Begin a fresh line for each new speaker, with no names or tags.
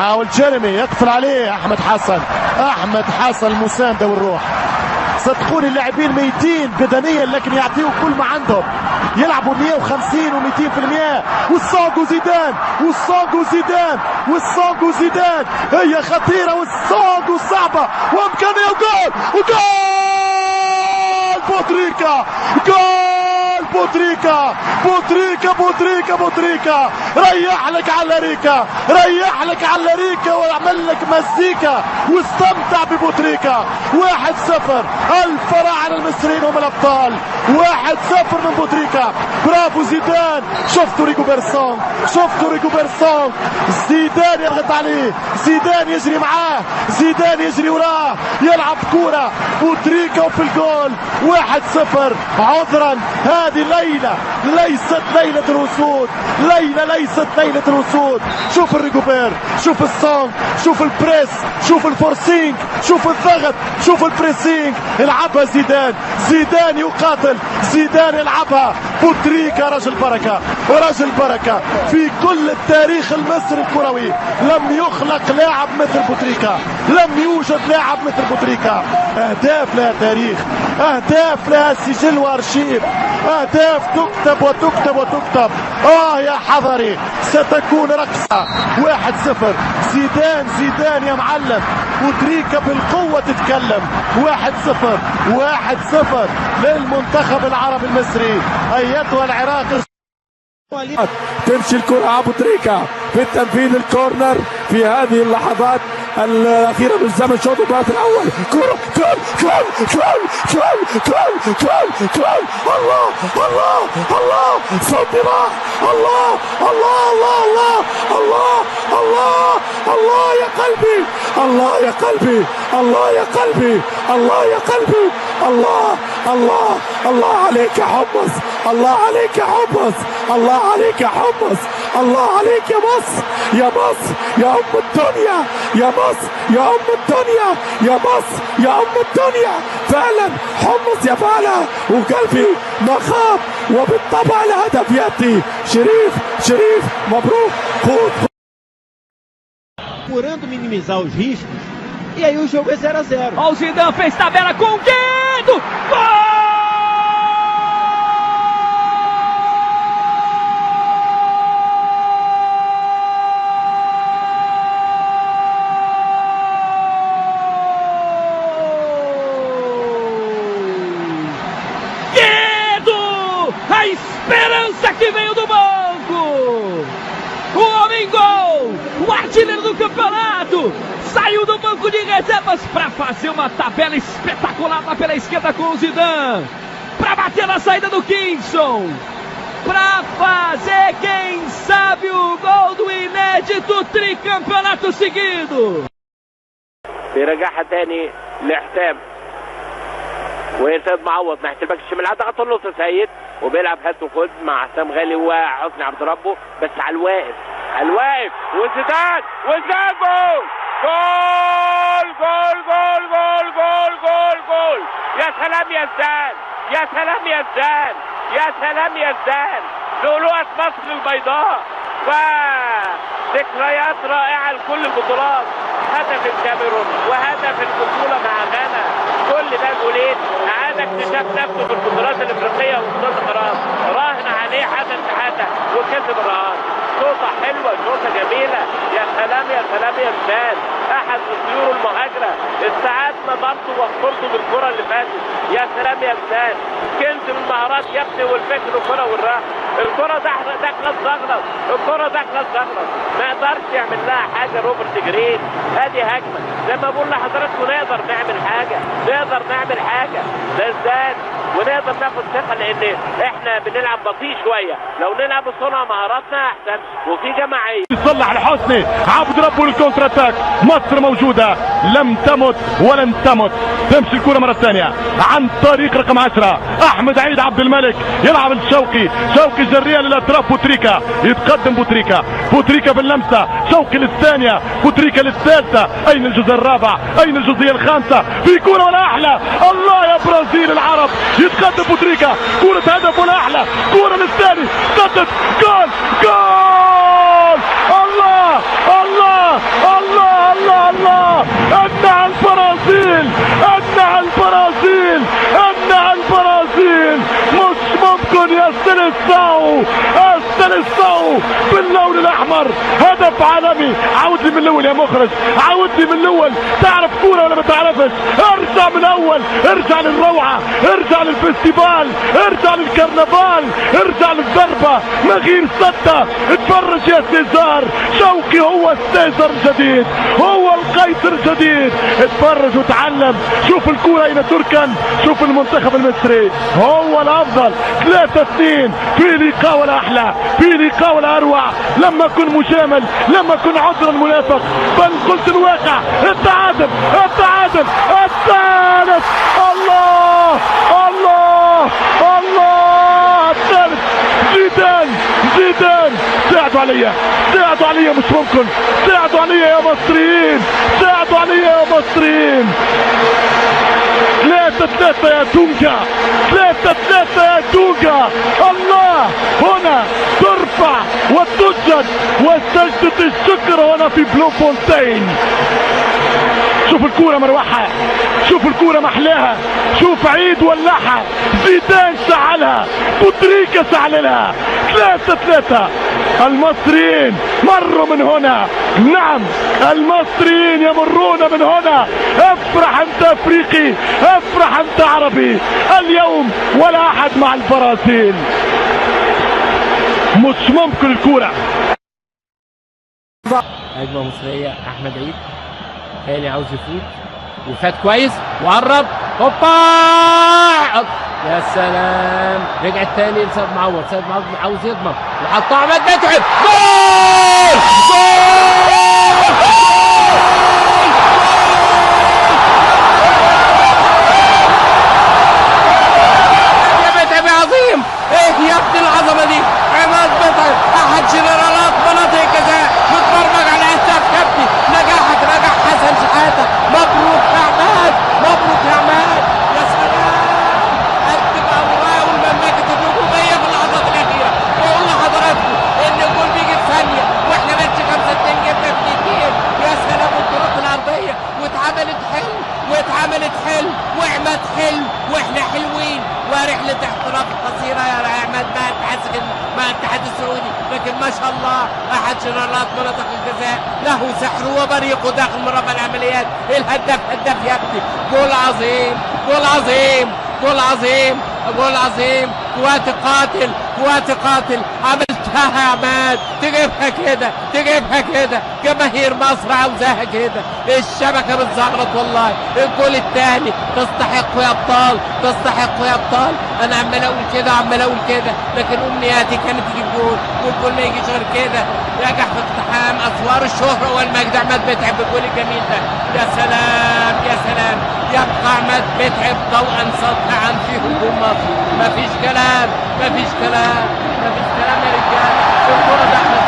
حاول جيريمي يقفل عليه احمد حسن. احمد حسن المساندة والروح. صدقوني اللاعبين ميتين بدنيا لكن يعطيوا كل ما عندهم، يلعبوا 150 و200%. والصاق وزيدان، والصاق وزيدان، والصاق وزيدان، هي خطيرة والصاق وصعبة وامكانية وجول، وجول بوتريكا، جول بوتريكا، بوتريكا بوتريكا بوتريكا، ريح لك على ريكا، ريح لك على ريكا واعمل لك مزيكا واستمتع ببوتريكا. 1-0، الفراعنة المصريين هم الابطال. 1-0 من بوتريكا. برافو زيدان. شفتوا ريجوبرسون، شفتوا ريجوبرسون، زيدان يضغط عليه، زيدان يجري معاه، زيدان يجري وراه، يلعب كورة بوتريكا وفي الجول. 1-0. عذرا، هذه ليلة ليست ليلة الوصول، ليلة ليست ليلة الوصول. شوف الريجوبير، شوف الصون، شوف ال press، شوف ال forcing، شوف الضغط، شوف ال pressing. العبها زيدان، زيدان يقاتل، زيدان يلعبها. بوتريكا رجل بركة، رجل بركة. في كل التاريخ المصري الكروي لم يخلق لاعب مثل بوتريكا، لم يوجد لاعب مثل بوتريكا. أهداف لها تاريخ، أهداف لها سجل وأرشيف، أهداف تكتب وتكتب وتكتب. يا حضري ستكون رقصة. 1-0. زيدان، زيدان يا معلم. بوتريكا بالقوة تتكلم. 1-0، 1-0 للمنتخب العربي المصري. أيتها العراق.
تمشي الكرة أبو تريكة في التنفيذ ال corner في هذه اللحظات الأخيرة من زمن شوط المباراة الأول. كرة جول جول جول جول جول جول جول. الله الله الله، صوتي راح. الله الله الله الله الله الله الله يا قلبي، الله يا قلبي، الله يا قلبي، الله يا قلبي، الله الله الله عليك يا حمص، الله عليك يا حمص، الله عليك يا حمص، الله عليك يا مصر، يا مصر يا أم الدنيا، يا مصر يا أم الدنيا، يا مصر يا أم الدنيا. فعلا حمص يا فعلا، وقلبي ما خاب، وبالطبع الهدف يأتي. شريف، شريف مبروك. خذ.
Procurando minimizar os riscos. E aí o jogo é 0-0.
Ó, o Zidane fez tabela com o dedo. Gol! Guedo! A esperança que veio do banco! O homem gol! O artilheiro do campeonato! Saiu do banco de reservas para fazer uma tabela espetacular lá pela esquerda com o Zidane, para bater na saída do Kingston, para fazer, quem sabe, o gol do inédito tricampeonato seguido.
بيرجعها تاني لحسام، وسيد معوض ناحية الباك الشمال، ضغط النص سيد وبيلعب هات وخد مع حسام غالي وحسني عبد ربه، بس على الواقف، على الواقف، وزيدان، وزيدان جول جول جول جول جول جول جول جول. يا سلام يا زيدان، يا سلام يا زيدان، يا سلام يا زيدان، لؤلؤة مصر البيضاء وذكريات رائعة لكل البطولات. هدف الكاميرون وهدف البطولة مع غانا، كل ده جولين. عاد اكتشاف نفسه في البطولات الافريقية وبطولات القرار، راهن عليه حسن شحاته وكسب الرهان. شوطه حلوة، شوطه جميلة، يا سلام يا سلام يا زيدان، احد الطيور المهاجره. استعادنا ضبطه وخسرته بالكرة اللي فاتت. يا سلام يا زيدان، كنز من المهارات يا ابني، والفكر والكره والراحة. الكره داخله الزغلط، الكره داخله الزغلط، ما يقدرش يعمل لها حاجة روبرت جرين. ادي هجمة زي ما بقول لحضراتكم، نقدر نعمل حاجة، نقدر نعمل حاجة، ده زيدان، ونقدر ناخد ثقة لان احنا بنلعب بطيء شوية، لو نلعب بسرعة مهاراتنا احسن وفي جماعية.
يصلح لحسني عبد ربه لل contre-attaque. مصر موجودة، لم تمت ولن تمت. تمشي الكره مرة ثانية عن طريق رقم 10 احمد عيد عبد الملك، يلعب لشوقي، شوقي جريه للاطراف، بوتريكا يتقدم، بوتريكا، بوتريكا باللمسه، شوقي للثانيه، بوتريكا للثالثه. اين الجزء الرابع؟ اين الجزئية الخامسة؟ في كره ولا احلى. الله يا برازيل العرب، يتقدم بوتريكا، كره هدف ولا احلى، كره للثاني، سدد، جول جول. الله الله الله. السيليساو، السيليساو باللون الاحمر، هدف عالمي. عاود لي من الاول يا مخرج، عاود لي من الاول. تعرف كورة ولا ما تعرفش؟ ارجع من الاول، ارجع للروعه، ارجع لل festival، ارجع للكرنفال، ارجع للضربه من غير سده. اتفرج يا سيزار، شوقي هو السيزار الجديد، هو القيصر الجديد. اتفرج وتعلم، شوف الكورة اين تركن، شوف المنتخب المصري هو الافضل. 3-2 في لقاء ولا احلى، في لقاء ولا اروع. لما اكون مجامل، لما اكون عذرا منافق، بل قلت الواقع. التعادل، التعادل الثالث. الله الله الله، الثالث. زيدان، زيدان، ساعدوا عليا، ساعدوا عليا، مش ممكن، ساعدوا عليا يا مصريين، ساعدوا عليا يا مصريين. 3-3 يا دونجا، 3-3 يا دونجا. الله، هنا ترفع وتسجد وسجدة الشكر هنا في بلومفونتين. شوف الكورة مروحة، شوف الكورة محلاها، شوف عيد ولعها، زيدان شعلها، بوتريكا شعللها. 3-3، المصريين مروا من هنا. نعم، المصريين يمرون من هنا. افرح انت افريقي، افرح انت عربي، اليوم ولا احد مع البرازيل. مش ممكن الكورة.
هجمة مصرية، احمد عيد هاني عاوز يفوت وفات كويس وقرب، هوبا، يا سلام، رجعت تاني لسيد معوض، سيد معوض عاوز يضمن وحطها عماد متعب، جول جول. يا متعب يا عظيم، ايه يا ابن العظمة دي. عماد متعب احد جنرالات مناطق الجزاء، متبرمج على اهداف كابتن. نجاحك نجاح حسن شحاته، مبروك يا عماد، مبروك يا عماد، يا سلام. اكتب اوراق المملكة الهجومية في اللحظات الاخيرة. بقول لحضراتكم ان الجول بيجي في ثانية، واحنا ماتش 5-2 جبنا في دقيقتين. يا سلام، والكرات العرضية واتعملت حلو، واتعملت حلو، وعماد حلو، واحنا حلوين. ورحله احتراف قصيرة يا عماد مع الاتحاد السعودي، لكن ما شاء الله احد جنرالات مناطق الجزاء له سحره وبريقه داخل مربع العمليات. الهداف هداف يا ابني، جول عظيم، جول عظيم، جول عظيم، جول عظيم. قوات قاتل، قوات قاتل، عملتها يا عماد، تجيبها كده، تجيبها كده، جماهير مصر عاوزاها كده. الشبكة بتزغرط والله. الجول الثاني، تستحقوا يا ابطال، تستحقوا يا ابطال. انا عمال اقول كده، عمال اقول كده، لكن امنياتي كانت تجيب جول، والجول ما يجيش غير كده. نجح في اقتحام اسوار الشهرة والمجد عماد متعب بالجول الجميل ده. يا سلام، يا سلام. يبقى عماد متعب ضوءا ساطعا في هجوم مصر. مفيش كلام، مفيش كلام، مفيش كلام يا رجاله. الكره دخلت.